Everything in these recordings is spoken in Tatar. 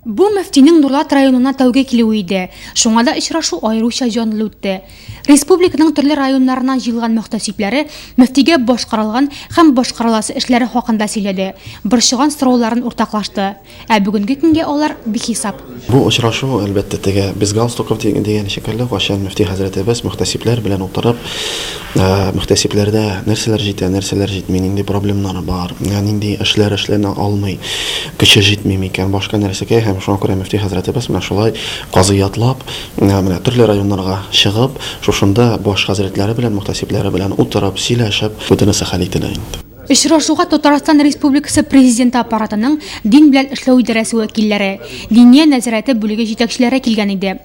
Бу мөфтинең Нурлат районына тәүге килүе иде. Шуңа да очрашу аеруча җанлы үтте. Республиканың төрле районнарыннан җыелган мөхтәсибләре мөфтигә башкарылган һәм башкарыласы эшләре хакында сөйләде, борчыган сорауларын уртаклашты. Ә бүгенге көнгә алар бихисап. Бу очрашу, әлбәттә, теге без галстуков дигән шикелле, кайчан мөфти хәзрәтебез мөхтәсибләр белән утырып, мөхтәсибләрдә нәрсәләр җитә, нәрсәләр җитми, нинди проблемнары бар, нинди эшләр эшләнә алмый, көче җитми микән, башка нәрсәгә, һәм шуңа күрә мөфти хәзрәтебез менә шулай казыятлап, менә төрле районнарга чыгып, шушында баш хәзрәтләре белән, мөхтәсибләре белән утырып, сөйләшеп, бөтенесе хәл ителә инде. Очрашуга Татарстан Республикасы Президенты Аппаратының дин белән эшләү идарәсе вәкилләре, Диния нәзарәте бүлеге җитәкчеләре килгән иде.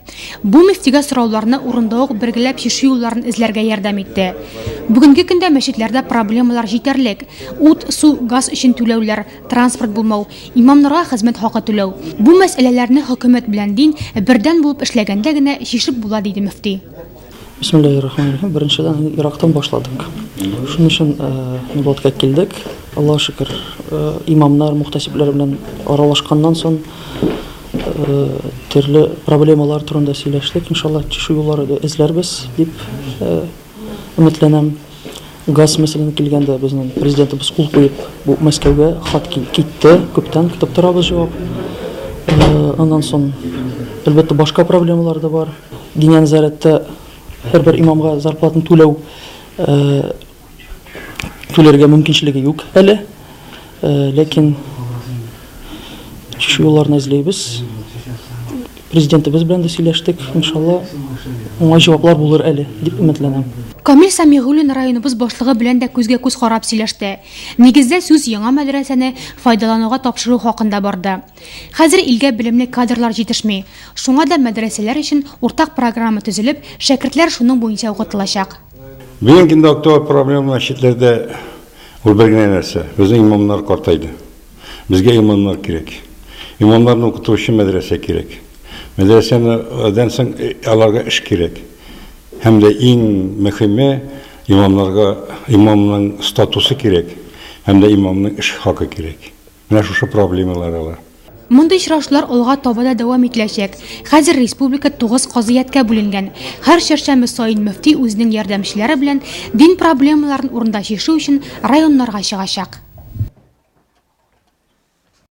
Бу мөфтигә сорауларны урында ук бергәләп чишү юлларын эзләргә ярдәм итте. Бүгенге көндә мәчетләрдә проблемалар җитәрлек. Ут, су, газ өчен түләүләр, транспорт булмау, имамнарга хезмәт хакы түләү. Бу мәсьәләләрне хөкүмәт белән дин бердәм булып эшләгәндә генә чишеп була, диде мөфти. Бисмиллаһир-рахманир-рахим. Беренчедән, ерактан башладык. Шуның өчен Нурлатка килдек. Аллаһ шөкер, имамнар, мөхтәсибләр белән аралашканнан соң төрле проблемалар турында сөйләштек. Иншаллаһ, чишү юллары эзләрбез дип өметләнәм. Газ мәсьәләсенә килгәндә, безнең президентыбыз кул куеп, бу Мәскәүгә хат китте. Күптән көтеп торабыз җавап. Аннан соң, әлбәттә, башка проблемалар да бар. Диния нәзарәттә һәрбер имамга зарплатаны түләү түләргә мөмкинчелеге юк әле. Ләкин чишү юлларын эзлибез. Президентыбыз белән дә сөйләштек. Иншалла, уңай җаваплар булыр әле, дип өметләнәм. Камил Сәмигуллин районыбыз башлыгы белән дә күзгә-күз карап сөйләште. Нигездә сүз яңа мәдрәсәне файдалануга тапшыру хакында барды. Хәзер илгә белемле кадрлар җитешми. Шуңа да мәдрәсәләр өчен уртак программа төзелеп, шәкертләр шуның буенча укытылачак. Бүгенге көндә актуаль проблема мәчетләрдә ул бер генә нәрсә, безнең имамнар картайды. Безгә имамнар кирәк. Имамнарны укыту өчен мәдрәсә кирәк. Мәдрәсәдән соң аларга эш кирәк. Һәм дә иң мөхиме, имамнарга имамның статусы кирәк һәм дә имамның эш хакы кирәк. Менә шушы проблемалар алар. Мондый очрашулар алга таба да дәвам ителәчәк. Хәзер республика тугыз казыятькә бүленгән. Һәр чәршәмбе саен мөфти үзенең ярдәмчеләре белән дин проблемаларын урында чишү өчен районнарга чыгачак.